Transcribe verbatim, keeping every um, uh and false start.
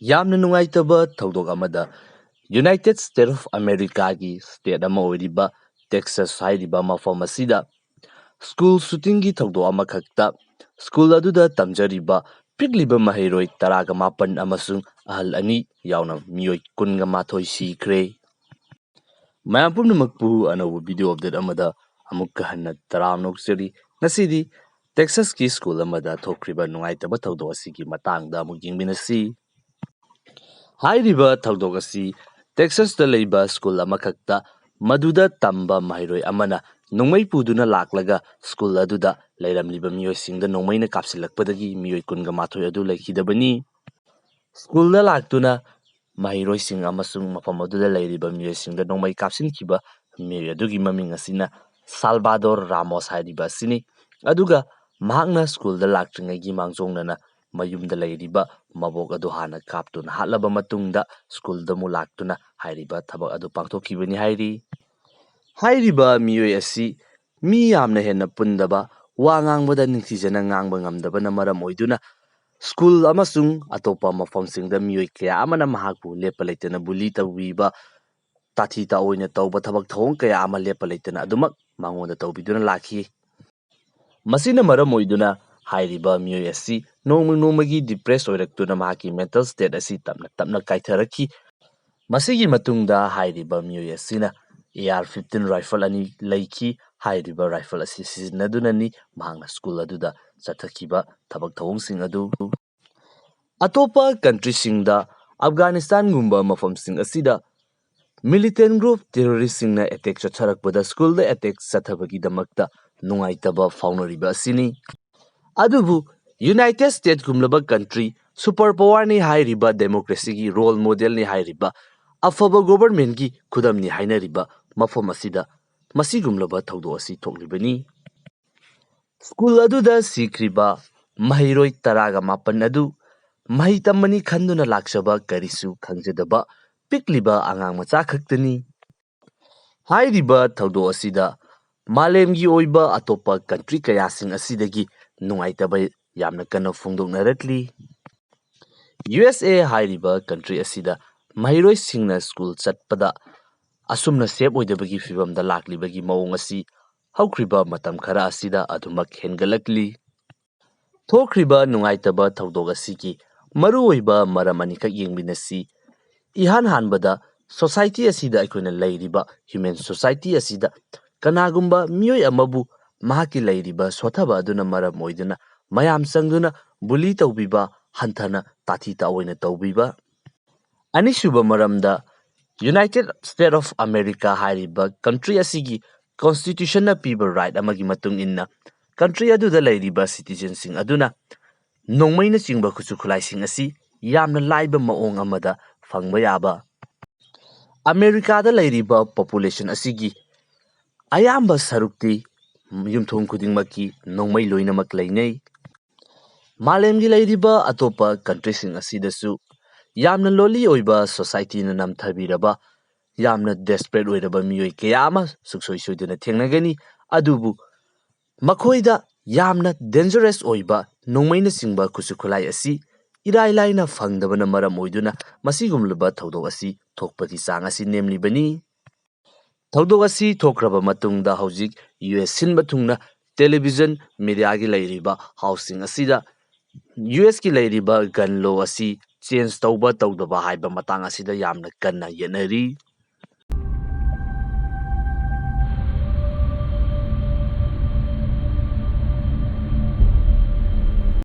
ꯌꯥꯝꯅ ꯅꯨꯡꯉꯥꯏꯇꯕ ꯊꯧꯗꯣꯛ ꯑꯃꯗ, United States of Americaꯒꯤ state ꯑꯃ ꯑꯣꯏꯔꯤꯕ Texas ꯍꯥꯏꯔꯤꯕ ꯃꯐꯝ ꯑꯁꯤꯗ school shootingꯒꯤ ꯊꯧꯗꯣꯛ ꯑꯃꯈꯛꯇ school ꯑꯗꯨꯗ ꯇꯝꯖꯔꯤꯕ ꯄꯤꯛꯂꯤꯕ ꯃꯍꯩꯔꯣꯏ ꯇꯔꯥꯒ ꯃꯥꯄꯟ ꯑꯃꯁꯨꯡ ꯑꯍꯜ ꯑꯅꯤ ꯌꯥꯎꯅ ꯃꯤꯑꯣꯏ ꯀꯨꯟꯒ ꯃꯥꯊꯣꯏ ꯁꯤꯈ꯭ꯔꯦ꯫ ꯃꯌꯥꯝ ꯄꯨꯝꯅꯃꯛꯄꯨ ꯑꯅꯧꯕ video update ꯑꯃꯗ ꯑꯃꯨꯛꯀ ꯍꯟꯅ ꯇꯔꯥꯝꯅ ꯑꯣꯛꯆꯔꯤ꯫ ꯉꯁꯤꯗꯤ Texasꯀꯤ school ꯑꯃꯗ ꯊꯣꯛꯈ꯭ꯔꯤꯕ ꯅꯨꯡꯉꯥꯏꯇꯕ ꯊꯧꯗꯣꯛ ꯑꯁꯤꯒꯤ ꯃꯇꯥꯡꯗ ꯑꯃꯨꯛ ꯌꯦꯡꯃꯤꯟꯅꯁꯤ꯫ ꯍꯥꯏꯔꯤꯕ ꯊꯧꯗꯣꯛ ꯑꯁꯤ Texasꯇ ꯂꯩꯕ school ꯑꯃꯈꯛꯇ, ꯃꯗꯨꯗ ꯇꯝꯕ ꯃꯍꯩꯔꯣꯏ ꯑꯃꯅ ꯅꯣꯡꯃꯩ ꯄꯨꯗꯨꯅ ꯂꯥꯛꯂꯒ school ꯑꯗꯨꯗ ꯂꯩꯔꯝꯂꯤꯕ ꯃꯤꯑꯣꯏꯁꯤꯡꯗ ꯅꯣꯡꯃꯩꯅ ꯀꯥꯞꯁꯤꯜꯂꯛꯄꯗꯒꯤ ꯃꯤꯑꯣꯏ ꯀꯨꯟꯒ ꯃꯥꯊꯣꯏ ꯑꯗꯨ ꯂꯩꯈꯤꯗꯕꯅꯤ꯫ Schoolꯗ ꯂꯥꯛꯇꯨꯅ ꯃꯍꯩꯔꯣꯏꯁꯤꯡ ꯑꯃꯁꯨꯡ ꯃꯐꯝ ꯑꯗꯨꯗ ꯂꯩꯔꯤꯕ ꯃꯤꯑꯣꯏꯁꯤꯡꯗ ꯅꯣꯡꯃꯩ ꯀꯥꯞꯁꯤꯟꯈꯤꯕ ꯃꯤꯑꯣꯏ ꯑꯗꯨꯒꯤ ꯃꯃꯤꯡ ꯑꯁꯤꯅ ꯁꯥꯜꯕꯥꯗꯣꯔ ꯔꯥꯃꯣꯁ ꯍꯥꯏꯔꯤꯕ ꯑꯁꯤꯅꯤ꯫ ꯑꯗꯨꯒ ꯃꯍꯥꯛꯅ schoolꯗ ꯂꯥꯛꯇ꯭ꯔꯤꯉꯩꯒꯤ ꯃꯥꯡꯖꯧꯅꯅ ꯃꯌꯨꯝꯗ ꯂꯩꯔꯤꯕ ꯃꯕꯣꯛ ꯑꯗꯨ ꯍꯥꯟꯅ ꯀꯥꯞꯇꯨꯅ ꯍꯥꯠꯂꯕ ꯃꯇꯨꯡꯗ schoolꯗ ꯑꯃꯨꯛ ꯂꯥꯛꯇꯨꯅ ꯍꯥꯏꯔꯤꯕ ꯊꯕꯛ ꯑꯗꯨ ꯄꯥꯡꯊꯣꯛꯈꯤꯕꯅꯤ ꯍꯥꯏꯔꯤ꯫ ꯍꯥꯏꯔꯤꯕ ꯃꯤꯑꯣꯏ ꯑꯁꯤ ꯃꯤ ꯌꯥꯝꯅ ꯍꯦꯟꯅ ꯄꯨꯟꯗꯕ, ꯋꯥ ꯉꯥꯡꯕꯗ ꯅꯤꯡꯊꯤꯖꯅ ꯉꯥꯡꯕ ꯉꯝꯗꯕꯅ ꯃꯔꯝ ꯑꯣꯏꯗꯨꯅ school ꯑꯃꯁꯨꯡ ꯑꯇꯣꯞꯄ ꯃꯐꯝꯁꯤꯡꯗ ꯃꯤꯑꯣꯏ ꯀꯌꯥ ꯑꯃꯅ ꯃꯍꯥꯛꯄꯨ ꯂꯦꯞꯄ ꯂꯩꯇꯅ bully ꯇꯧꯕꯤꯕ, ꯇꯥꯊꯤ ꯇꯥꯑꯣꯏꯅ ꯇꯧꯕ ꯊꯕꯛ ꯊꯧꯑꯣꯡ ꯀꯌꯥ ꯑꯃ ꯂꯦꯞꯄ ꯂꯩꯇꯅ ꯑꯗꯨꯃꯛ ꯃꯉꯣꯟꯗ ꯇꯧꯕꯤꯗꯨꯅ ꯂꯥꯛꯈꯤ꯫ ꯃꯁꯤꯅ ꯃꯔꯝ ꯑꯣꯏꯗꯨꯅ ꯍꯥꯏꯔꯤꯕ ꯃꯤꯑꯣꯏ ꯑꯁꯤ ꯅꯣꯡꯃ ꯅꯣꯡꯃꯒꯤ depress ꯑꯣꯏꯔꯛꯇꯨꯅ ꯃꯍꯥꯛꯀꯤ mental state ꯑꯁꯤ ꯇꯞꯅ ꯇꯞꯅ ꯀꯥꯏꯊꯔꯛꯈꯤ꯫ ꯃꯁꯤꯒꯤ ꯃꯇꯨꯡꯗ ꯍꯥꯏꯔꯤꯕ ꯃꯤꯑꯣꯏ ꯑꯁꯤꯅ AR fifteen rifle ꯑꯅꯤ ꯂꯩꯈꯤ꯫ ꯍꯥꯏꯔꯤꯕ rifle ꯑꯁꯤ ꯁꯤꯖꯤꯟꯅꯗꯨꯅꯅꯤ ꯃꯍꯥꯛꯅ school ꯑꯗꯨꯗ ꯆꯠꯊꯈꯤꯕ ꯊꯕꯛ ꯊꯧꯑꯣꯡꯁꯤꯡ ꯑꯗꯨ꯫ ꯑꯇꯣꯞꯄ countryꯁꯤꯡꯗ, ꯑꯐꯒꯥꯅꯤꯁꯇꯥꯟꯒꯨꯝꯕ ꯃꯐꯝꯁꯤꯡ ꯑꯁꯤꯗ militant group terroristꯁꯤꯡꯅ attack ꯆꯠꯊꯔꯛꯄꯗ schoolꯗ attack ꯆꯠꯊꯕꯒꯤꯗꯃꯛꯇ ꯅꯨꯡꯉꯥꯏꯇꯕ ꯐꯥꯎꯅꯔꯤꯕ ꯑꯁꯤꯅꯤ꯫ ꯑꯗꯨꯕꯨ United Statesꯒꯨꯝꯂꯕ country, super powerꯅꯤ ꯍꯥꯏꯔꯤꯕ, democracyꯒꯤ role modelꯅꯤ ꯍꯥꯏꯔꯤꯕ, ꯑꯐꯕ governmentꯀꯤ ꯈꯨꯗꯝꯅꯤ ꯍꯥꯏꯅꯔꯤꯕ ꯃꯐꯝ ꯑꯁꯤꯗ ꯃꯁꯤꯒꯨꯝꯂꯕ ꯊꯧꯗꯣꯛ ꯑꯁꯤ ꯊꯣꯛꯂꯤꯕꯅꯤ꯫ School ꯑꯗꯨꯗ ꯁꯤꯈ꯭ꯔꯤꯕ ꯃꯍꯩꯔꯣꯏ ꯇꯔꯥꯒ ꯃꯥꯄꯟ ꯑꯗꯨ ꯃꯍꯩ ꯇꯝꯕꯅꯤ ꯈꯟꯗꯨꯅ ꯂꯥꯛꯆꯕ ꯀꯔꯤꯁꯨ ꯈꯪꯖꯗꯕ ꯄꯤꯛꯂꯤꯕ ꯑꯉꯥꯡ ꯃꯆꯥ ꯈꯛꯇꯅꯤ꯫ ꯍꯥꯏꯔꯤꯕ ꯊꯧꯗꯣꯛ ꯑꯁꯤꯗ ꯃꯥꯂꯦꯝꯒꯤ ꯑꯣꯏꯕ ꯑꯇꯣꯞꯄ country ꯀꯌꯥꯁꯤꯡ ꯑꯁꯤꯗꯒꯤ ꯅꯨꯡꯉꯥꯏꯇꯕ ꯌꯥꯝꯅ ꯀꯟꯅ ꯐꯣꯡꯗꯣꯛꯅꯔꯛꯂꯤ꯫ ꯌꯨ ꯑꯦꯁ ꯑꯦ ꯍꯥꯏꯔꯤꯕ ꯀꯟꯇ꯭ꯔꯤ ꯑꯁꯤꯗ ꯃꯍꯩꯔꯣꯏꯁꯤꯡꯅ ꯁ꯭ꯀꯨꯜ ꯆꯠꯄꯗ ꯑꯁꯨꯝꯅ ꯁꯦꯐ ꯑꯣꯏꯗꯕꯒꯤ ꯐꯤꯕꯝꯗ ꯂꯥꯛꯂꯤꯕꯒꯤ ꯃꯑꯣꯡ ꯑꯁꯤ ꯍꯧꯈ꯭ꯔꯤꯕ ꯃꯇꯝ ꯈꯔ ꯑꯁꯤꯗ ꯑꯗꯨꯃꯛ ꯍꯦꯟꯒꯠꯂꯛꯂꯤ꯫ ꯊꯣꯛꯈ꯭ꯔꯤꯕ ꯅꯨꯡꯉꯥꯏꯇꯕ ꯊꯧꯗꯣꯛ ꯑꯁꯤꯒꯤ ꯃꯔꯨꯑꯣꯏꯕ ꯃꯔꯝ ꯑꯅꯤꯈꯛ ꯌꯦꯡꯃꯤꯟꯅꯁꯤ꯫ ꯏꯍꯥꯟ ꯍꯥꯟꯕꯗ, ꯁꯣꯁꯥꯏꯇꯤ ꯑꯁꯤꯗ ꯑꯩꯈꯣꯏꯅ ꯂꯩꯔꯤꯕ ꯍ꯭ꯌꯨꯃꯦꯟ ꯁꯣꯁꯥꯏꯇꯤ ꯑꯁꯤꯗ ꯀꯅꯥꯒꯨꯝꯕ ꯃꯤꯑꯣꯏ ꯑꯃꯕꯨ ꯃꯍꯥꯛꯀꯤ ꯂꯩꯔꯤꯕ ꯁꯣꯠꯊꯕ ꯑꯗꯨꯅ ꯃꯔꯝ ꯑꯣꯏꯗꯨꯅ ꯃꯌꯥꯝ ꯆꯪꯗꯨꯅ ꯕꯨꯂꯤ ꯇꯧꯕꯤꯕ, ꯍꯟꯊꯅ ꯇꯥꯊꯤ ꯇꯥꯑꯣꯏꯅ ꯇꯧꯕꯤꯕ꯫ ꯑꯅꯤꯁꯨꯕ ꯃꯔꯝꯗ, ꯌꯨꯅꯥꯏꯇꯦꯗ ꯁ꯭ꯇꯦꯠ ꯑꯣꯐ ꯑꯃꯦꯔꯤꯀꯥ ꯍꯥꯏꯔꯤꯕ ꯀꯟꯇ꯭ꯔꯤ ꯑꯁꯤꯒꯤ ꯀꯣꯟꯁꯇꯤꯇ꯭ꯌꯨꯁꯟꯅ ꯄꯤꯕ ꯔꯥꯏꯠ ꯑꯃꯒꯤ ꯃꯇꯨꯡ ꯏꯟꯅ ꯀꯟꯇ꯭ꯔꯤ ꯑꯗꯨꯗ ꯂꯩꯔꯤꯕ ꯁꯤꯇꯤꯖꯦꯟꯁꯤꯡ ꯑꯗꯨꯅ ꯅꯣꯡꯃꯩꯅꯆꯤꯡꯕ ꯈꯨꯠꯁꯨ ꯈꯨꯠꯂꯥꯏꯁꯤꯡ ꯑꯁꯤ ꯌꯥꯝꯅ ꯂꯥꯏꯕ ꯃꯑꯣꯡ ꯑꯃꯗ ꯐꯪꯕ ꯌꯥꯕ꯫ ꯑꯃꯦꯔꯤꯀꯥꯗ ꯂꯩꯔꯤꯕ ꯄꯣꯄꯨꯂꯦꯁꯟ ꯑꯁꯤꯒꯤ ꯑꯌꯥꯝꯕ ꯁꯔꯨꯛꯇꯤ ꯌꯨꯝꯊꯣꯡ ꯈꯨꯗꯤꯡꯃꯛꯀꯤ ꯅꯣꯡꯃꯩ ꯂꯣꯏꯅꯃꯛ ꯂꯩꯅꯩ꯫ ꯃꯥꯂꯦꯝꯒꯤ ꯂꯩꯔꯤꯕ ꯑꯇꯣꯞꯄ ꯀꯟꯇ꯭ꯔꯤꯁꯤꯡ ꯑꯁꯤꯗꯁꯨ ꯌꯥꯝꯅ ꯂꯣꯂꯤ ꯑꯣꯏꯕ ꯁꯣꯁꯥꯏꯇꯤꯅ ꯅꯝꯊꯕꯤꯔꯕ, ꯌꯥꯝꯅ ꯗꯦꯁꯄ꯭ꯔꯦꯠ ꯑꯣꯏꯔꯕ ꯃꯤꯑꯣꯏ ꯀꯌꯥ ꯑꯃ ꯁꯨꯡꯁꯣꯏ ꯁꯣꯏꯗꯅ ꯊꯦꯡꯅꯒꯅꯤ꯫ ꯑꯗꯨꯕꯨ ꯃꯈꯣꯏꯗ ꯌꯥꯝꯅ ꯗꯦꯟꯖꯔꯁ ꯑꯣꯏꯕ ꯅꯣꯡꯃꯩꯅꯆꯤꯡꯕ ꯈꯨꯠꯁꯨ ꯈꯨꯠꯂꯥꯏ ꯑꯁꯤ ꯏꯔꯥꯏ ꯂꯥꯏꯅ ꯐꯪꯗꯕꯅ ꯃꯔꯝ ꯑꯣꯏꯗꯨꯅ ꯃꯁꯤꯒꯨꯝꯂꯕ ꯊꯧꯗꯣꯛ ꯑꯁꯤ ꯊꯣꯛꯄꯒꯤ ꯆꯥꯡ ꯑꯁꯤ ꯅꯦꯝꯂꯤꯕꯅꯤ꯫ ꯊꯧꯗꯣꯛ ꯑꯁꯤ ꯊꯣꯛꯈ꯭ꯔꯕ ꯃꯇꯨꯡꯗ ꯍꯧꯖꯤꯛ ꯌꯨ ꯑꯦꯁ ꯁꯤꯟꯕ ꯊꯨꯡꯅ ꯇꯦꯂꯤꯚꯤꯖꯟ ꯃꯦꯗꯤꯌꯥꯒꯤ ꯂꯩꯔꯤꯕ ꯍꯥꯎꯁꯁꯤꯡ ꯑꯁꯤꯗ ꯌꯨ ꯑꯦꯁꯀꯤ ꯂꯩꯔꯤꯕ ꯒꯟ ꯂꯣ ꯑꯁꯤ ꯆꯦꯟꯖ ꯇꯧꯕ ꯇꯧꯗꯕ ꯍꯥꯏꯕ ꯃꯇꯥꯡ ꯑꯁꯤꯗ ꯌꯥꯝꯅ ꯀꯟꯅ ꯌꯦꯠꯅꯔꯤ꯫